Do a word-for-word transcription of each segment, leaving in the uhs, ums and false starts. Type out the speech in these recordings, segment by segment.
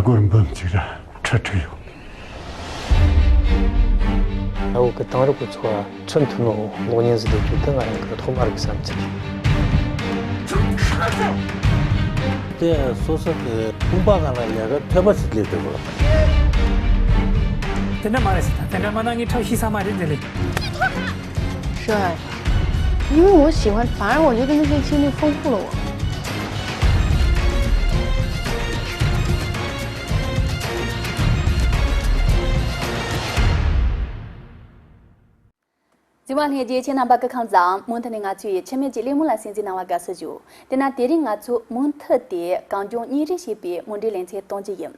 གོར་འབུམ་གཅིག་ར་ཁྲི་ཁྲི་ཡོད། ཨ་བོ་གི་དེང་རབས་ཀྱི་འཚོ་བ་མཚོན་ཐུབ་ནོ་གློག་བརྙན་ཟིག་ལས་རྒྱུ་དེ་ང་རང་གི་ཐོག་མ་རིག་བསམ་ཚུལ་རེད། དེ་སོ་སོ་གི་ཁང་པ་སྒང་ལ་ལས་ཀ་ཐོད་པ་ཞིག་སླེབས་འདུག་གོ། དེ་འདྲ་མ་རེད་ཟེར། ད་དེ་འདྲ་མ་ན་ངས་ཁྲག་ཤི་ས་མ་རེད་དེ་ལས། 帅，因为我喜欢，反而我觉得那些经历丰富了我。 རྫུན་མ་ལྷན་རྒྱས་ཁྱེད་རྣམ་པ་སྐུ་ཁམས་བཟང་། མུ་མཐུད་ནས་ང་ཚོའི་འཆི་མེད་ཀྱི་གླེང་མོལ་ལ་གསན་གཟིགས་གནང་བར་དགའ་བསུ་ཞུ། དེས་ན་དེ་རིང་ང་ཚོ་མུ་མཐུད་དེ་གངས་ལྗོངས་གཉིས་རིག་ཞེས་པའི་མུ་འབྲེལ་ལེ་ཚན་གཏོང་རྒྱུ་ཡིན།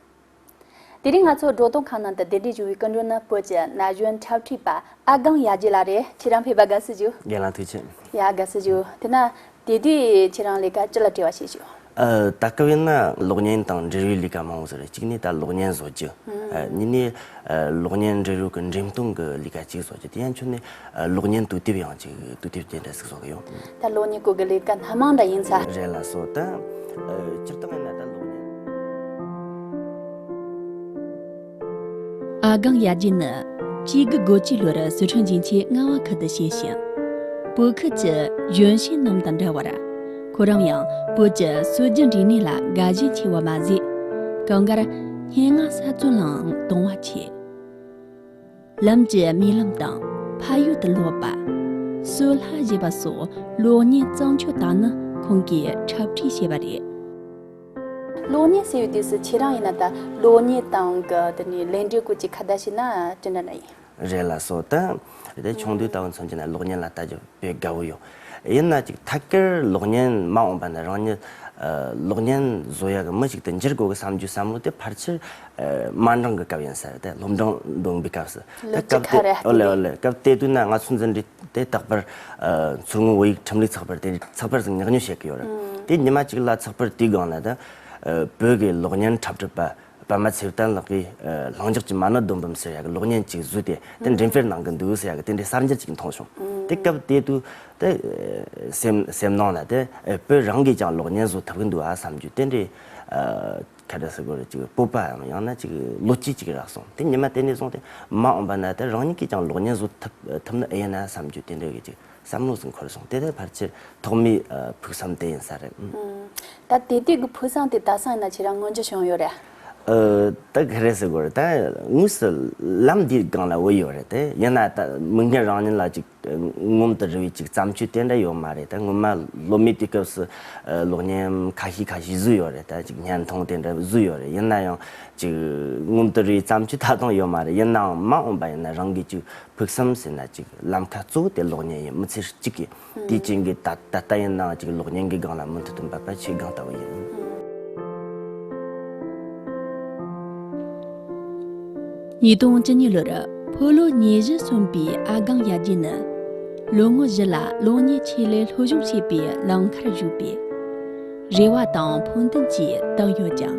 དེ་རིང་ང་ཚོ་སྒྲོག་གཏོང་ཁང་ནང་དུ་གདན་འདྲེན་ཞུ་བའི་སྐུ་མགྲོན་ནི་བོད་ཀྱི་ན་གཞོན་འཁྲབ་ཁྲིད་པ་ཨ་སྒང་ཡ་རྒྱལ་ལགས་རེད། ཁྱེད་རང་ཕེབས་པར་དགའ་བསུ་ཞུ། རྒན་ལགས་ཐུགས་རྗེ་ཆེ། ཡ་དགའ་བསུ་ཞུ། དེས་ན་དེ་དུས་ཁྱེད་རང་ལས་ཀ་ཅི་ལ་བྲེལ་བ་ཞིག་ཞུ། ཨ། ད་སྐབས་ཡིན་ན་གློག་བརྙན་དང་འབྲེལ་བའི་ལས་ཀ་མང་བོ་ཟིག་རེད། གཅིག་ནས་ད་གློག་བརྙན་བཟོ་རྒྱུ། ཨ། གཉིས་ནས་ཨ་གློག་བརྙན་འབྲེལ་ཡོད་ཀྱི་འགྲེམས་སྟོན་གྱི་ལས་ཀ་གཅིག་བཟོ་རྒྱུ། དེ་ཡང་ཁྱོན་ནས་ཨ་གློག་བརྙན་དུས་དེབ་ཡང་གཅིག་དུས་དེབ་དེ་འདྲ་ཟིག་བཟོ་གི་ཡོད། ད་གློག་བརྙན་སྐོར་གྱི་ལས་ཀ་སྣ་མང་འདྲ་ཡིན་ས། རེད་ལགས་སོ། ད་ཨ་སྤྱིར་བཏང་ཡིན་ན་ད་གློག་བརྙན། ཨ་སྒང་ཡ་རྒྱལ་ནི་གཅིག་དགུ་དགུ་བཅུ་ལོར་སི་ཁྲོན་ཞིང་ཆེན་རྔ་བ་ཁུལ་དུ་སྐྱེས་ཤིང་། བོད་ཁུལ་གྱི་གཞོན་སྐྱེས་རྣམས་དང་འདྲ་བར། ཁོ་རང་ཡང་བོད་ཀྱི་སྲོལ་རྒྱུན་འབྲས་ནད་ལ་དགའ་ཞེན་ཆེ་བ་མ་ཟད། གང་དགར་སྙན་ངག་གསར་རྩོམ་ལའང་དུང་བ་ཆེ། ལམ་གྱི་རྨི་ལམ་དང་ཕ་ཡུལ་དུ་ལོག་པ། སོལ་ལྷ་ཞེས་པ་སོགས་གློག་བརྙན་བརྩམས་ཆོས་དག་ནི་ཁོང་གིས་འཁྲབ་ཁྲིད་བྱས་པ་རེད། གློག་བརྙན་ཟེར་བའི་དུས་སུ་ཁྱེད་རང་ཡིན་ན་ད་གློག་བརྙན་སྟེང་གི་དེ་ནས་ལས་འབྲས་སྐོར་གྱི་ཁ་བརྡ་བྱས་ན་དེ་འདྲ་ན་ཡིན། རེད་ལགས་སོ། ད་དེ་ཆུང་དུས་ལྟ་བུ་མཚོན་རྒྱུ་ན་གློག་བརྙན་ལ་ལྟ་རྒྱུ་དཔེ་དགའ་བོ་ཡོད། ཡིན་ན་ཅིག་ཐད་ཀར་གློག་བརྙན་མ་འོངས་པ་ན་རང་ཉིད་ཨ་གློག་བརྙན་བཟོ་ཡག་གི་མི་ཞིག་ཏུ་འགྱུར་དགོས་གི་བསམ་རྒྱུ་བསམ་བློ་དེ་ཕལ་ཆེར་ཨ་དམའ་འབྲིང་གི་སྐབས་ཡིན་ས་རེད། དེ་སློབ་འབྲིང་འདོན་པའི་སྐབས་སུ། ལོ་ད་བཅུ་ཁ་རེད། སྐབས་དེ་ཨོ་ལེ་ཨོ་ལེ། སྐབས་དེ་དུས་ན་ང་ཚོ་འཛིན་གྲྭའི་དེ་རྟག་པར་ཨ་མཚོ་སྔོན་བོད་ཡིག་ཁྲིམས་ལུགས་ཚགས་པར་དེ་ཚགས་པར་ཟིག་ཉག་ཉོག་བྱེད་ཀྱི་ཡོད་རེད། དེ་ཉི་མ་གཅིག་ལ་ཚགས་པར་དེའི་སྒང་ལ་ད་ཨ་བོད་ཀྱི་གློག་བརྙན་འཁྲབ་ཁྲིད་པ་པདྨ་ཚེ་བརྟན་ལགས་ཀྱིས་ཨ་ལྷིང་འཇགས་ཀྱི་མ་ཎི་བསྡོམས་བསྡོམས་ཟེར་ཡག་གི་གློག་བརྙན་ཅིག་བཟོས་ཏེ་དེ་འགྲེམས་སྤེལ་གནང་གི་འདུག་ཟེར་ཡག་གི་དེ་འདྲའི་གསར་འགྱུར་ཅིག་མཐོང་བྱུང་། དེ་སྐབས་དེ་དུས་དེ་ཨ་སེམས་སེམས་ནང་ལ་དེ་ཨ་བོད་རང་གིས་ཀྱང་གློག་བརྙན་བཟོ་ཐུབ་ཀྱི་འདུག་ཨ་བསམ་རྒྱུ་དེ་འདྲའི་ཨ་ཁ་བརྡ་ཟེར་དགོས་རེད། ཅིག་སྤོབས་པའམ་ཡང་ན་ཅིག་བློ་སྐྱེད་ཅིག་རག་སོང་། དེ་ཉི་མ་དེ་ནས་བཟུང་སྟེ་མ་འོངས་པ་ན་དེ་རང་ཉིད་ཀྱིས་ཀྱང་གློག་བརྙན་བཟོ་ཐུབ་ཐུབ་ནི་ཨེ་ཡིན་ན་བསམ་རྒྱུ་དེ་འདྲ་གི་ཅིག་བསམ་བློ་ཟིག་འཁོར་སོང་། དེ་དེ་ཕལ་ཆེར་ཐོག་མའི་ཨ་ཕུགས་བསམ་དེ་ཡིན་ས་རེད། ཨུམ། ད་དེ་དུས་ཀྱི་ཕུགས་བསམ་དེ་དེང་སང་ཡིན་ན་ཁྱེད་རང་མངོན་འགྱུར་བྱུང་ཡོད་རེད། ཨ་ད་ག་རེ་ཟེར་དགོས་རེད། ད་དངོས་སུ་ལམ་འདིའི་སྒང་ལ་བུད་ཡོད་རེད། དེ་ཡིན་ན་ད་མིག་སྔར་རང་ཉིད་ལ་ཅིག་ངོམ་དུ་རུ་བའི་ཅིག་བརྩམས་ཆོས་དེ་འདྲ་ཡོད་མ་རེད། ད་སྔོན་མ་སློབ་མའི་དུས་སྐབས་སུ་ཨ་གློག་བརྙན་ཁ་ཤས་ཁ་ཤས་བཟོས་ཡོད་རེད། ད་ཅིག་བརྙན་ཐུང་དེ་འདྲ་བཟོས་ཡོད་རེད། ཡིན་ན་ཡང་ཅིག་ངོམ་དུ་རུ་བའི་བརྩམས་ཆོས་ད་དུང་ཡོད་མ་རེད། ཡིན་ནའང་མ་འོངས་པ་ཡིན་ན་རང་གི་ཅིག་ཕུགས་བསམ་ཟེར་ན་ཅིག་ལམ་ཁ་གཙོ་བོ་དེ་གློག་བརྙན་ཡིན། མི་ཚེ་གཅིག་གི་དེའི་རྐྱེན་གྱིས་ད་ད་ལྟ་ཡིན་ནའང་ཅིག་གློག་བརྙན་གྱི་སྒང་ལ་མུ་མཐུད་དུ་འབད་པ་བྱེད་སྒང་ལྟ་བུ་ཡིན། ཉིས་སྟོང་བཅུ་གཉིས་ལོར་ཕོ་ལོ་ཉེར་བཞི་སོན་པའི་ཨ་སྒང་ཡ་རྒྱལ་ནི་ལོ་ངོ་བཞི་ལ་གློག་བརྙན་ཆེད་ལས་སློབ་སྦྱོང་བྱེད་པའི་ལམ་ཁར་ཞུགས་པས། རེ་བ་དང་ཕུགས་འདུན་གྱིས་བཏང་ཡོད་ཀྱང་།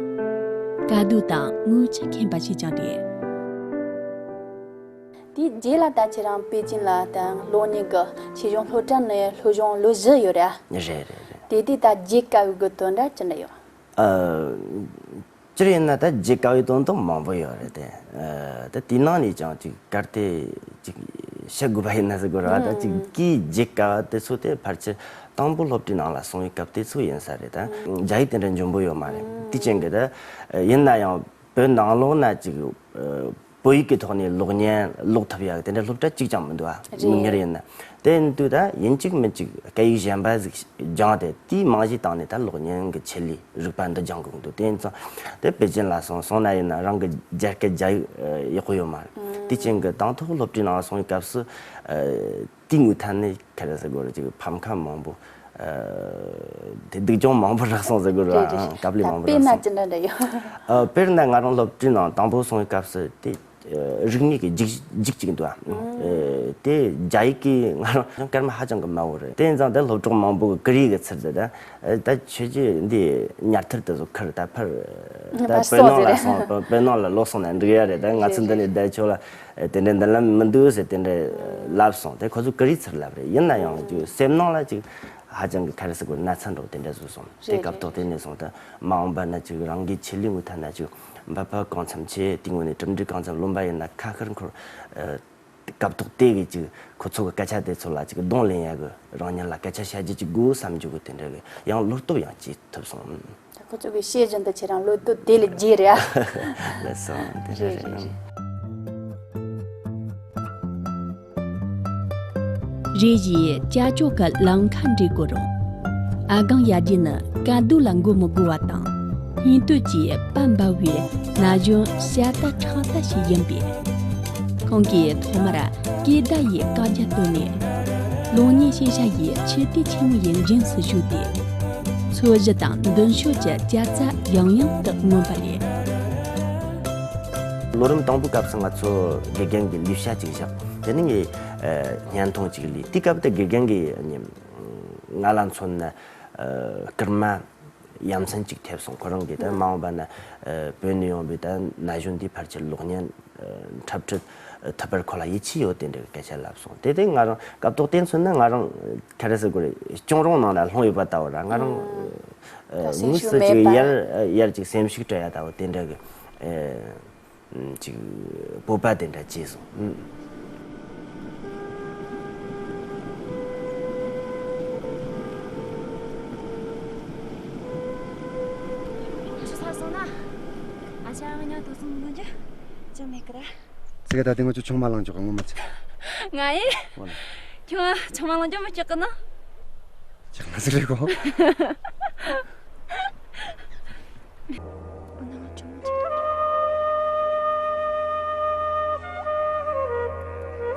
དཀའ་སྡུག་དང་ངུ་ཆུ་ཁེངས་པ་ཞིག་ཀྱང་རེད། དེའི་རྗེས་ལ་ད་ཁྱེད་རང་པེ་ཅིན་ལ་ད་གློག་བརྙན་གྱི་ཆེད་སྦྱོང་སློབ་གྲྭ་ནས་སློབ་སྦྱོང་ལོ་བཞི་ཡོད་རེད། རེད་རེད་རེད། དེ་དུས་ད་བརྗེད་དཀའ་བའི་གི་དོན་དག་ཅི་འདྲ་ཡོད། ཨ། སྤྱིར་ཡིན་ན་ད་བརྗེད་དཀའ་བའི་དོན་དག་མང་པོ་ཡོད་རེད་དེ། ཨ། ད་དེའི་ནང་ནས་ཀྱང་ཅིག་གལ་ཏེ་ཅིག་བཤད་དགོས་པ་ཡིན་ན་ཟེར་དགོས་རེད་བ། ད་ཅིག་གིས་བརྗེད་དཀའ་བ་དེ་ཚོ་དེ་ཕལ་ཆེར་དང་པོ་སློབ་གྲྭའི་ནང་ལ་སོང་བའི་སྐབས་དེ་ཚོ་ཡིན་ས་རེད། ད་རྒྱ་ཡིག་དེ་འདྲ་འཇོན་པོ་ཡོད་མ་རེད། དེའི་རྐྱེན་གྱིས་ད་ཡིན་ན་ཡང་བོད་ནང་ལོགས་ན་ཅིག་ཨ། བོད་ཡིག་གི་ཐོག་ནས་གློག་བརྙན་ཀློག་ཐུབ་ཡག་དེ་འདྲ་སློབ་གྲྭ་གཅིག་ཀྱང་མི་འདུག་ཨ། རེད། མིག་སྔར་ཡིན་ན། དེ་ཡིན་དུས་ད་ཡིན་གཅིག་མིན་གཅིག་སྐད་ཡིག་གཞན་པ་ཟིག་སྦྱངས་ཏེ་དེའི་རྨང་གཞིའི་སྟེང་ནས་ད་གློག་བརྙན་གྱི་ཆེད་ལས་རིག་པ་འདི་སྦྱང་དགོས་འདུག་དེ་ཡིན་ཙང་དེ་པེ་ཅིན་ལ་སོང་སོང་ན་ཡིན་ན་རང་གི་རྒྱ་སྐད་རྒྱ་ཡིག་ཡག་པོ་ཡོད་མ་རེད། དེའི་རྐྱེན་གྱིས་དང་ཐོག་སློབ་གྲྭའི་ནང་སོང་བའི་སྐབས་སུ། དེའི་མུ་མཐུད་ནས་ག་རེ་ཟེར་དགོས་རེད། ཅིག་ཕམ་ཁ་མང་པོ། ཨ། དེ་སྡུག་གྱོང་མང་པོ་རག་སོང་ཟེར་དགོས་རེད། རེད་རེད། སྐབས་ལས་མང་པོ་རག་སོང་། དཔེར་ན་ཅི་འདྲ་འདྲ་ཡོད། ཨ། དཔེར་ན་ང་རང་སློབ་གྲྭའི་ནང་དང་པོ་སོང་བའི་སྐབས་སུ་དེ་ཨ་རིག་གནས་ཀྱི་རྒྱུགས་རྒྱུགས་གཅིག་འདུག་ཨ། ཨ། དེ་རྒྱ་ཡིག་གིས་ང་རང་སྐར་མ་ཧ་ཅང་གི་དམའ་བོ་རེད། དེ་ཡིན་ཙང་དེ་སློབ་གྲོགས་མང་པོ་གིས་ཀུ་རེ་གི་ཚུལ་དུ་ད་ཨ་ད་ཁྱོད་ཀྱིས་འདི་ཉལ་ཐུར་དེ་ཚོ་ཁུར་ད་ཕར་ད་ཕར་བོད་ནང་ལ་སོང་བོད་ནང་ལ་ལོག་སོང་ན་འགྲིག་ཡ་རེད། ད་ང་ཚོ་འདི་ནས་བསྡད་ཆོག་ལ། ཨེ། དེ་འདྲའི་མདུན་ལམ་མི་འདུག་ཟེར་དེ་འདྲའི་ལབ་སོང་། དེ་ཁོ་ཚོ་ཀུ་རེའི་ཚུལ་ལབ་རེད། ཡིན་ན་ཡང་ཅིག་སེམས་ནང་ལ་ཅིག་ཧ་ཅང་གི་ག་རེ་ཟེར་དགོས། ན་ཚ་འདྲ་བོ་དེ་འདྲ་བཟོས་སོང་། དེ་རེད་སྐབས་རེད་ཐོག་དེ་རེད། ནས་བཟུང་ད་མ་འོངས་པ་ན་ཅིག་རང་གི་ཆེད་ལས་མུ་མཐུད་ན་ཅིག་ འབད་པ་གང་འཚམ་བྱས། དེའི་ངོས་ནས་གྲུབ་འབྲས་གང་འཚམ་ལོན་པ་ཡིན་ན། ཁ་ཤར་འཁོར་སྐབས་ཐོག་དེ་གི་ཅིག་ཁོ་ཚོ་གི་སྐད་ཆ་དེ་ཚོ་ལ་ཅིག་གདོང་ལེན་ཡག་གི། རང་ཉིད་ལ་སྐད་ཆ་བཤད་རྒྱུ་ཅིག་དགོས་བསམ་རྒྱུ་གི་དེ་འདྲ་གི་ཡང་བློ་སྟོབས་ཡང་སྐྱེས་ཐུབ་སོང་། ད་ཁོ་ཚོ་གི་བཤད་བཞིན་དུ་ཁྱེད་རང་བློ་སྟོབས་དེ་ལས་རྒྱས་རེད་ཨ། ལགས་སོ། དེ་རེད་རེད་རེད། རེ་ཞིག་ཅ་ཅོ་གི་ལམ་ཁ་འགྲིག་གོ་རུང་། ཨ་སྒང་ཡར་རྒྱས་ནི་དཀའ་སྡུག་ལ་མགོ་མི་སྒུར་བ་དང་། སྙིང་སྟོབས་ཀྱི་དཔལ་འབར་བའི་ན་གཞོན་ཤ་སྟག་ཁྲག་སྟག་ཞིག་ཡིན་པས། ཁོང་གིས་ཐོག་མར་སྐད་བརྡ་ཡི་བཀག་རྒྱ་བཏོན་ནས། གློག་བརྙན་ཤེས་བྱ་ཡི་ཆུ་ཐིགས་ཆེན་མོ་ཡི་འགྲམ་སུ་ཞུགས་ཏེ། འཚོ་གཞི་དང་མདུན་ཤོག་གི་ཅ་རྩ་ཡང་ཡང་དུ་མངོན་པ་རེད། ལོ་རིམ་དང་པོའི་སྐབས་སུ་ང་ཚོ་དགེ་རྒན་གྱི་ལས་བྱ་ཅིག་བཞག་དེ་ནི་ངས་ཨ་བརྙན་ཐུང་ཅིག་ལས། དེའི་སྐབས་དེ་དགེ་རྒན་གྱིས་ནི་ང་ལ་མཚོན་ན་ཨ་སྐར་མ་ཡ་མཚན་ཅིག་ཐེབས་སོང་། ཁོ་རང་གིས་ད་མ་འོངས་པ་ན་ཨ་བོད་ནས་ཡོང་བའི་ད་ན་གཞོན་འདིས་ཕལ་ཆེར་གློག་བརྙན་ཨ་འཁྲབ་ཁྲིད་ཐུབ་པར་ཁོ་ལ་ཡིད་ཆེས་ཡོད། དེ་འདྲའི་སྐད་ཆ་ལབ་སོང་། དེ་དེ་ང་རང་སྐབས་ཐོག་དེ་མཚོན་ན་ང་རང་ག་རེ་ཟེར་དགོས་རེད། གཅོང་རོང་ནང་ལ་ལྷུང་ཡོད་པ་ལྟ་བུ་ར། ང་རང་ཨ་ད་སེམས་དངོས་ཤུགས་སུ་མེད་ཅིག་པ། ཡར་ཡར་ཅིག་སེམས་ཤུགས་སྤྲད་ཡ་ལྟ་བུ་དེ་འདྲ་གི་ཨ་ཅིག་སྤོབས་པ་དེ་འདྲ་སྐྱེས་སོང་། ཆུ་ཚ་སོང་ན། ཨ་ཅག་ང་ཉག་དུ་སོང་ནོ་ཅི་ཅི་མེད་ཀི་ར། ཙི་ག་ད་དེ་ང་ཚོ་ཆུང་མ་ལང་ཅོག་གི་ངོ་མ་ཚེ། ང་ཡིན། ཁྱོད་ཆུང་མ་ལང་ཅོག་མི་སྐྱོག་གི་ན། ཅག་ང་ཟིག་རེད་གོ།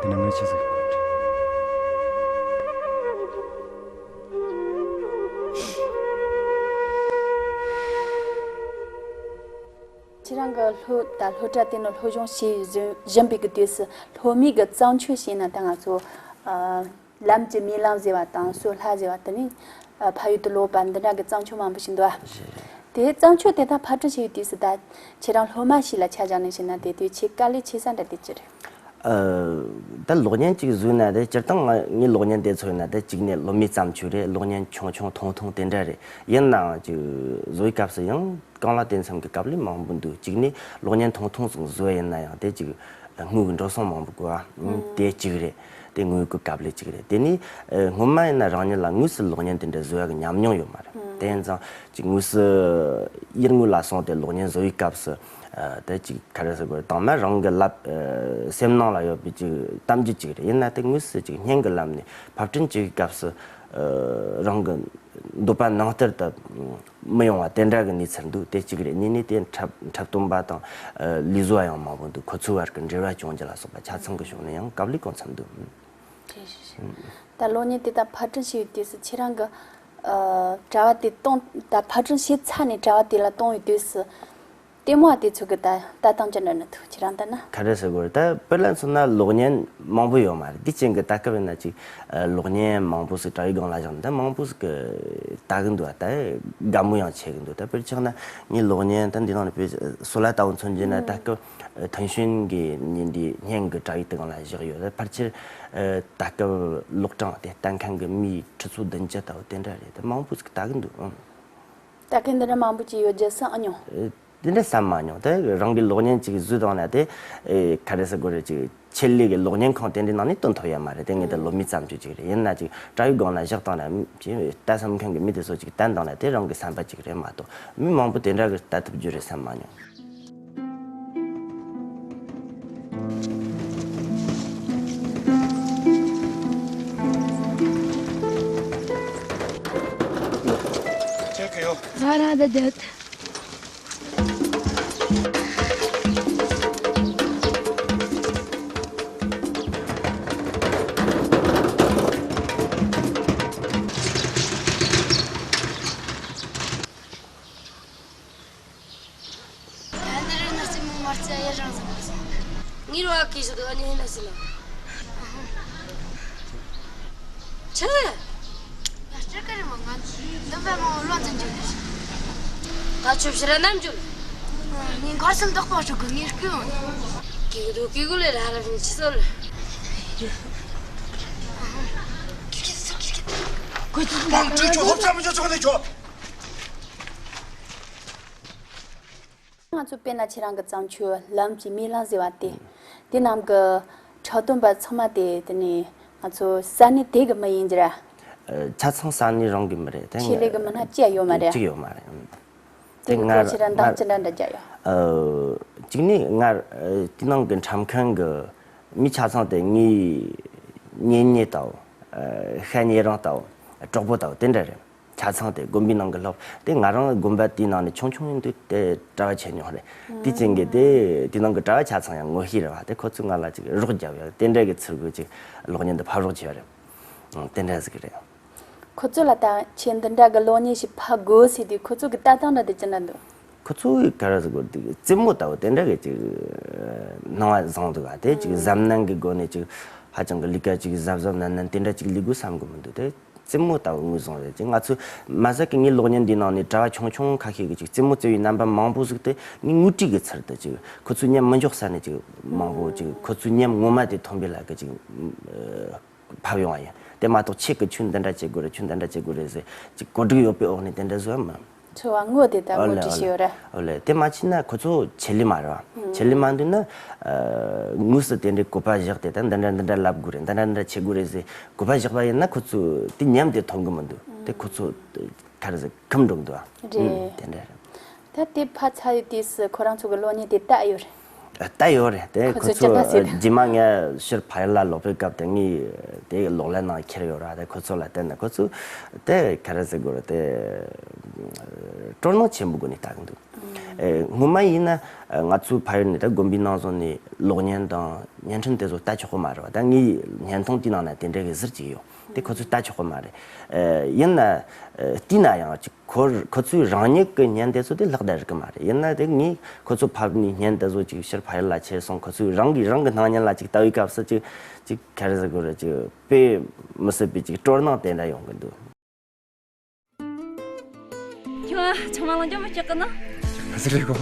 དེ་ནི་ངའི་ཆེ་ཟིག་གོ། ཁྱེད་རང་གི་སློབ་ད་སློབ་གྲྭ་དེ་ནི་སློབ་སྦྱོང་བྱེད་བཞིན་བཞིན་པའི་གི་དུས་སུ་སློབ་མའི་གི་བརྩམས་ཆོས་བྱས་ན། ད་ང་ཚོ་ཨ་ལམ་གྱི་རྨི་ལམ་ཟེར་བ་དང་སོལ་ལྷ་ཟེར་བ་དེ་ནི་ཨ་ཕ་ཡུལ་དུ་ལོག་པ་འདི་འདྲ་གི་བརྩམས་ཆོས་མང་པོ་ཞིག་འདུག་ཨ། རེད་རེད། དེ་བརྩམས་ཆོས་དེ་དག་ཕབ་སྒྲིག་བྱེད་པའི་དུས་སུ་ད་ཁྱེད་རང་སློབ་མ་ཞིག་ལ་ཆ་བཞག་ནས་བཤད་ན་དེ་དུས་ཆེས་དཀའ་ལས་ཆེ་ས་འདྲ་དེ་ཅི་རེད། ཨ། ད་གློག་བརྙན་ཅིག་བཟོས་ན་དེ་སྤྱིར་བཏང་ང་ངའི་གློག་བརྙན་དེ་ཚོ་ཡིན་ན་དེ་གཅིག་ནས་སློབ་མའི་བརྩམས་ཆོས་རེད། གློག་བརྙན་ཆུང་ཆུང་ཐུང་ཐུང་དེ་འདྲ་རེད། ཡིན་ནའང་ཅིག་བཟོ་བའི་སྐབས་སུ་ཡང་རྐང་ལག་དེ་མཚམས་ཀྱི་དཀའ་ལས་མང་པོ་འདུག་གཅིག་ནས་གློག་བརྙན་ཐུང་ཐུང་ཟིག་བཟོ་ཡ་ཡིན་ན་ཡང་དེ་ཅིག་དངུལ་གྱི་འགྲོ་སོང་མང་པོ་དགོས་པ། དེ་གཅིག་རེད། དེ་དངུལ་གྱི་དཀའ་ལས་གཅིག་རེད། དེ་ནས་ཨ་སྔོན་མ་ཡིན་ན་རང་ཉིད་ལ་དངོས་སུ་གློག་བརྙན་དེ་འདྲ་བཟོ་ཡ་གི་ཉམས་མྱོང་ཡོད་མ་རེད། དེ་ཡིན་ཙང་ཅིག་དངོས་སུ་ཡུལ་དངོས་ལ་སོང་སྟེ་གློག་བརྙན་བཟོ་བའི་སྐབས་སུ། ཨ་དེ་ཅིག་ག་རེ་ཟེར་དགོས། དང་མ་རང་གི་ལབ་ཨ་སེམས་ནང་ལ་ཡོད་པའི་ཅིག་གཏམ་རྒྱུད་ཅིག་རེད། ཡིན་ན་དེ་དངོས་སུ་ཅིག་བརྙན་གྱི་ལམ་ནས་ཕབ་སྐྲུན་བྱེད་པའི་སྐབས་སུ་ཨ་རང་གི་འདོད་པ་ནང་ལྟར་དུ་མི་ཡོང་བ་དེ་འདྲ་གི་གནས་ཚུལ་འདུག་དེ་གཅིག་རེད། གཉིས་ནས་དེ་འཁྲབ་འཁྲབ་སྟོན་པ་དང་ཨ་ལས་བཟོ་བ་ཡང་མང་པོ་འདུག་ཁོ་ཚོའི་བར་གྱི་འབྲེལ་བ་སྐྱོང་རྒྱུ་ལ་སོགས་པ་ཆ་ཚང་གི་ཕྱོགས་ནས་ཡང་དཀའ་ལས་གང་འཚམ་འདུག་རེད་རེད་རེད། ད་གློག་བརྙན་དེ་དག་ཕབ་སྐྲུན་བྱེད་པའི་དུས་སུ་ཁྱེད་རང་གི་ཨ་གྲྭ་པ་དེ་གཏོང་ད་ཕབ་སྐྲུན་བྱས་ཚར་ནས་གྲྭ་པ་དེ་ལ་གཏོང་བའི་དུས་སུ། ལྟད་མོ་བ་དེ་ཚོ་གི་ད་ལྟ་སྟངས་ཅི་འདྲ་ནི་འདུག་ཁྱེད་རང་ལྟ་ན། ག་རེ་ཟེར་དགོས་རེད། ད་དཔེར་ལ་མཚོན་ན་གློག་བརྙན་མང་པོ་ཡོད་མ་རེད། དེ་རྐྱེན་གྱིས་ད་སྐབས་ཡིན་ན་ཅིག་ཨ་གློག་བརྙན་མང་པོ་ཟིག་དྲ་བའི་སྒང་ལ་བཞག་ནས་ད་མང་པོ་ཟིག་གིས་ལྟ་གི་འདུག་ད་དགའ་མོས་ཡང་བྱེད་ཀྱི་འདུག་ད་དཔེར་ཆ་བཞག་ན་ངས་གློག་བརྙན་ད་འདི་ནང་ནས་དཔེ་སོལ་ལྷ་ལྟ་བུ་མཚོན་རྒྱུ་ན། ད་སྐབས་ཐེན་ཤུན་གྱི་ཉིན་དེའི་བརྙན་གྱི་དྲ་བའི་སྟེང་ལ་བཞག་ཡོད། ད་ཕལ་ཆེར་ཨ་ད་སྐབས་གློག་གྲངས་དེ་ལྟ་མཁན་གྱི་མིའི་ཁྲི་ཚོ་བདུན་ཅུ་ལྟ་བུ་དེ་འདྲ་རེད། ད་མང་པོ་ཟིག་ལྟ་གི་འདུག་ཨང་། ལྟ་མཁན་འདི་འདྲ་མང་པོ་ཅིག་ཡོད་རྒྱུ་བསམ་ཨ་མྱོང་། ཨེ། དེ་འདྲ་བསམ་མ་མྱོང་། དེ་རང་གི་གློག་བརྙན་ཅིག་བཟོས་བཏང་ན་དེ་ཨེ་ག་རེ་ཟེར་དགོས་རེད། ཅིག་ཆེད་ལས་ཀྱི་གློག་བརྙན་ཁང་དེ་འདྲའི་ནང་ནས་སྟོན་ཐུབ་ཡ་མ་རེད། དེ་ངས་དེ་སློབ་མའི་བརྩམས་ཆོས་ཅིག་རེད། ཡིན་ན་ཅིག་དྲ་བའི་སྒང་ལ་བཞག་བཏང་ན་ཅིག་ལྟ་བསམ་མཁན་གྱི་མི་དེ་ཚོ་ཅིག་བསྟན་བཏང་ན་དེ་རང་གི་བསམ་པ་ཅིག་རེད་མ་གཏོགས་མི་མང་པོ་དེ་འདྲ་གི་ལྟ་ཐུབ་རྒྱུ་རེད་བསམ་མ་མྱོང་། ང་རང་ད་བསྡད། ད་འདི་རེད་ན་རྩེད་མོ་མ་རྩེ་ཡ་རང་ཟིག་མ་སོང་། ངའི་རོ་ཨ་ཀི་ཞིག་འདུག་ཨ་ནི་ཡིན་ན་ཟིན་ལ། ཆི་ཟེར། ང་སྤྲེལ་ཀ་རེད་མ། ང་འདི་བས་མང་བོ་ལོ་ཙམ་འཇུག་རེད། ད་ཁྱོད་ཕྱིར་ར་ནམ་འཇུག་ངས་མགར་སེམས་བདག་པོ་ཞུ་གི། ངས་སྐུལ་འོང་། ཀི་གུ་དུ་ཀི་གུ་ལས་ར་ར་ཕྱིན་ཆི་སོ་ལ། ཁོས་ཚུར་ཁྱེར་ཁྱེར། ཁོས་ཚུར་མང་ཁྱོད་ཁྱོད་ཧོབ་ཚ་མི་ཆོག་ཆོག་ནས་ཁྱོད། ང་ཚོ་དཔེར་ན་ཁྱེད་རང་གི་བརྩམས་ཆོས་ལམ་གྱི་རྨི་ལམ་ཟེར་བ་དེ། དེ་རྣམས་ཀྱི་འཁྲབ་སྟོན་པ་ཚང་མ་དེ་དེ་ནས་ང་ཚོ་ས་གནས་དེ་གི་མི་ཡིན་གྱི་ར། ཆ་ཚང་ས་གནས་རང་གི་མི་རེད་དེ། ཆེད་ལས་ཀྱི་མི་སྣ་གཅིག་ཡོད་མ་རེད། གཅིག་ཡོད་མ་རེད། དེ་དེ་གི་སྐོར་ཁྱེད་རང་འདང་ཅི་འདྲ་འདྲ་རྒྱག་ཡོད། གཅིག་ནས་སྔར་དེ་ནང་གི་འཁྲབ་མཁན་གྱི་མི་ཆ་ཚང་དེ་ངའི་གཉེན་ཉེ་ལྟ་བུ། ཤ་ཉེ་རིང་ལྟ་བུ། གྲོགས་པོ་ལྟ་བུ་དེ་འདྲ་རེད། ཆ་ཚང་དེ་དགོན་པའི་ནང་གི་སློབ་དེ་ང་རང་དགོན་པ་དེའི་ནང་ནས་ཆུང་ཆུང་ཡིན་དུས་དེ་གྲྭ་བ་བྱས་མྱོང་རེད། དེ་ཅན་གྱི་དེ་དེ་ནང་གི་གྲྭ་བ་ཆ་ཚང་ཡང་ངོ་ཤེས་རེད་བ། དེ་ཁོ་ཚོས་ང་ལ་ཅིག་རོགས་བརྒྱབ་ཡོད། དེ་འདྲ་གི་ཚུལ་གྱིས་ཅིག་གློག་བརྙན་འདི་ཕབ་རོགས་བྱས་པ་རེད། དེ་འདྲ་ཟིག་རེད། ཁོ་ཚོ་ལ་ད་ཁྱེད་འདི་འདྲ་གི་གློག་བརྙན་ཞིག་ཕབ་དགོས་ཟེར་དུས་ཁོ་ཚོ་གི་ལྟ་སྟངས་འདྲ་དེ་ཅི་འདྲ་འདུག་ཁོ་ཚོ་གི་ག་རེ་ཟེར་དགོས་དེ་རྩེད་མོ་ལྟ་བུ་དེ་འདྲ་གི་ཅིག་སྣང་བ་བཟང་འདུག་ག་དེ་ཅིག་གཟབ་ནན་གི་སྒོ་ནས་ཅིག་ཧ་ཅང་གི་ལས་ཀ་ཅིག་གཟབ་གཟབ་ནན་ནན་དེ་འདྲ་ཅིག་ལས་དགོས་བསམ་གི་མི་འདུག་དེ་རྩེད་མོ་ལྟ་བུ་ངོས་བཟུང་རེད། ཅིག་ང་ཚོ་མ་ཟད་གི་ངའི་གློག་བརྙན་འདིའི་ནང་ནས་གྲྭ་བ་ཆུང་ཆུང་ཁ་ཤས་ཀྱི་ཅིག་རྩེད་མོ་རྩེ་བའི་རྣམ་པ་མང་པོ་ཟིག་དེ་ངས་ངོ་སྤྲོད་གི་ཚུལ་དུ་ཅིག་ཁོ་ཚོའི་ཉམས་མི་འཇོག་ས་ནས་ཅིག་མང་པོ་ཅིག་ཁོ་ཚོའི་ཉམས་ངོ་མ་དེ་ཐོན་པའི་ལ་གི་ཅིག་ཕབ་ཡོང་བ་ཡིན། དེ་མ་གཏོགས་ཁྱེད་ཀྱིས་ཁྱོད་འདི་འདྲ་བྱེད་དགོས་རེད། ཁྱོད་འདི་འདྲ་བྱེད་དགོས་རེད་ཟེར་ཅིག་གོ་སྒྲིག་ཡོད་པའི་འོག་ནས་དེ་འདྲ་བཟོས་མ། འཚོ་བ་དངོས་དེ་ལྟར་ངོ་སྤྲོད་བྱས་ཡོད་རེད། ཨོ་ལེ། དེ་མ་བྱས་ན་ཁོ་ཚོ་ཆེད་ལས་མ་རེད་བ། ཆེད་ལས་མ་འདུག་ན། དངོས་སུ་དེ་འདྲའི་བཀོད་པ་བཞག་སྟེ་ད་འདི་འདྲ་འདི་འདྲ་ལབ་དགོས་རེད། འདི་འདྲ་འདི་འདྲ་བྱེད་དགོས་རེད་ཟེར་བཀོད་པ་བཞག་པ་ཡིན་ན་ཁོ་ཚོ་དེ་ཉམས་དེ་ཐོན་གི་མི་འདུག་དེ་ཁོ་ཚོ་ག་རེ་ཟེར་ཁུམ་འགྲོ་གི་འདུག་བ། རེད། དེ་འདྲ་རེད། ད་དེ་ཕར་ཚར་ཡོད་དུས་སུ་ཁོ་རང་ཚོ་གི་གློག་བརྙན་དེ་ལྟ་ཡོད་རེད། ལྟ་ཡོད་རེད་དེ། ཁོ་ཁོ་ཚོས་ཅི་ལྟ་ཚོ་ཟེར། རྗེས་མ་ངས་ཕྱིར་ཕ་ཡུལ་ལ་ལོག་པའི་སྐབས་དེ་ངས་དེ་གློག་ཀླད་ནང་ཁྱེར་ཡོད་ར། དེ་ཁོ་ཚོ་ལ་བསྟན་ནས་ཁོ་ཚོས་དེ་ག་རེ་ཟེར་དགོས་རེད་དེ། སྤྲོ་སྣང་ཆེན་པོའི་སྒོ་ནས་ལྟ་གི་འདུག་ཨེ། སྔོན་མ་ཡིན་ན་ང་ཚོའི་ཕ་ཡུལ་ནས་ད་དགོན་པའི་ནང་བཟུང་ནས་གློག་བརྙན་དང་བརྙན་འཕྲིན་དེ་ཚོ་ལྟ་ཆོག་གི་མ་རེད་བ། ད་ངའི་བརྙན་ཐུང་དེའི་ནང་ན་དེ་འདྲ་གི་ཟུར་ཅིག་ཡོད། དེ་ཁོ་ཚོས་ལྟ་ཆོག་གི་མ་རེད། ཨེ། ཡིན་ན་ཨེ། བལྟས་ན་ཡང་ཅིག་ཁོ་ཁོ་ཚོའི་རང་ཉིད་ཀྱི་བརྙན་དེ་ཚོ་དེ་ལྷག་བསྡད་རིགས་ཀྱི་མ་རེད། ཡིན་ན་དེ་ངས་ཁོ་ཚོ་ཕབ་ནས་བརྙན་དེ་ཚོ་ཅིག་ཕྱིར་ཕ་ཡུལ་ལ་ཁྱེར་སོང་། ཁོ་ཚོའི་རང་གི་རང་གི་སྣང་བརྙན་ལ་ཅིག་ལྟ་བའི་སྐབས་སུ་ཅིག་ཅིག་ག་རེ་ཟེར་དགོས་རེད། ཅིག་དཔེ་མི་སྲིད་པའི་ཅིག་སྤྲོ་སྣང་དེ་འདྲ་ཡོང་གི་འདུག་ཁྱོད་ཚང་མ་ལང་ཀྱང་མི་སྐྱོག་གི་ན། ཟི་རེད་གོ།